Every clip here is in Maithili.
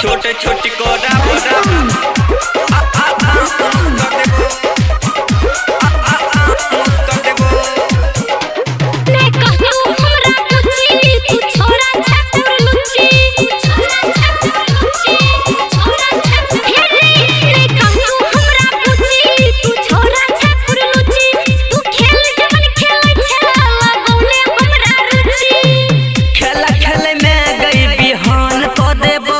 छोटे छोटे कोरा बोरा आ आ आम क देबो आ आ आम क देबो। ने कहू हमरा कुची तू छोरा छाकुर लुच्ची छोरा छाकुर लुच्ची छोरा छाकुर हे रे। ने कहू हमरा कुची तू छोरा छाकुर लुच्ची तू खेल जवन खेलै छला लगौले हमरा रुचि। खेल खेल में गई बिहान क देबो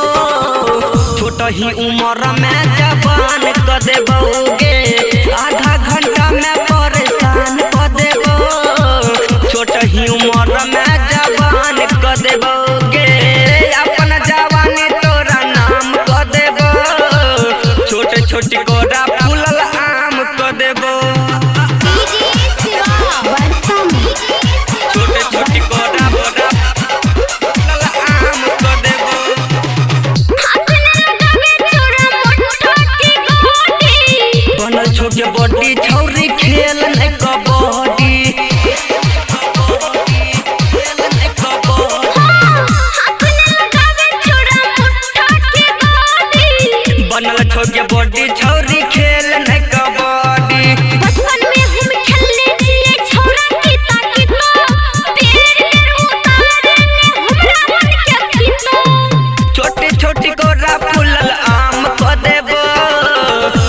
छोट ही उम्र में जवान क देबो गे। आधा घंटा में परेशान क देबो छोट ही उम्र में जवान क देबो गे। अपन जवानी तोरा नाम क देबो छोट छोट कोरा फूलल आम क देबो। छोट छोट कोरा बोरा फूलल आम क देबो। हाथ न लगावे छोरा मोटा के गोटी बनल छोटे बॉडी छौरी खेल नहीं कबड्डी खेल नहीं कबड्डी। हाथ न लगावे छोरा मोटा के गोटी बनल छोटे बॉडी छौरी खेल नहीं कबड्डी। बचपन में हम खेलले छिए छोरा किता किता पेड़ पेड़ उतारले हमरा मन के फीता। छोटी छोटी कोरा फूलल आम क देबो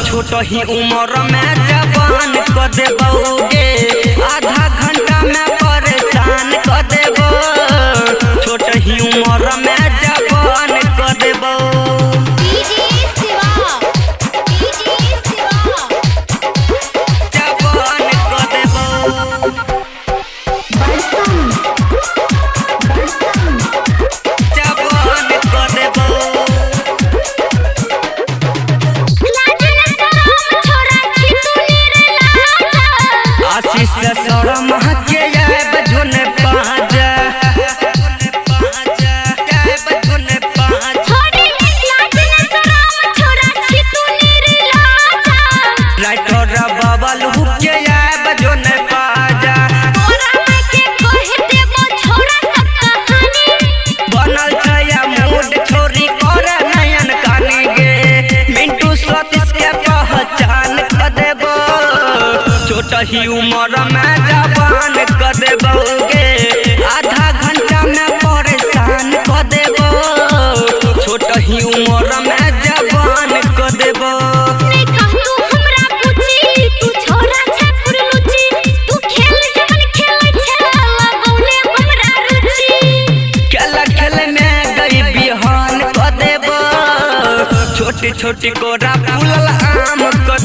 छोट ही उम्र में जवान क देबो गे। आधा घंटा में परेशान क देबो छोट ही उम्र में जवान क देबो। जवान क देबो जवान क देबो। लाज न शरम छोरा छी तू निर्लाजा आशीष शर्म के आब झुन पाजा आब झुन पाजा। छोरी लाज न शरम छोरा छी तू निर्लाजा राइटर बबल के आब झुन पाजा। तोरा माय के कह देबो छोरा सब कहानी बनल छै मूड छोरी कर नयन कानी गे। मिंटू सतीश के पहचान क देबो छोट ही उम्र में जवान क देबो गे। आधा घंटा में परेशान क देबो छोट ही उम्र में जवान क देबो। ने कहू हमरा पूछी तू छोरा छाकुर लुच्ची तू खेल जवन खेलै छला लगौले हमरा रुचि। खेल खेल में गई बिहान क देबो छोटी छोटी कोरा फूलल आम क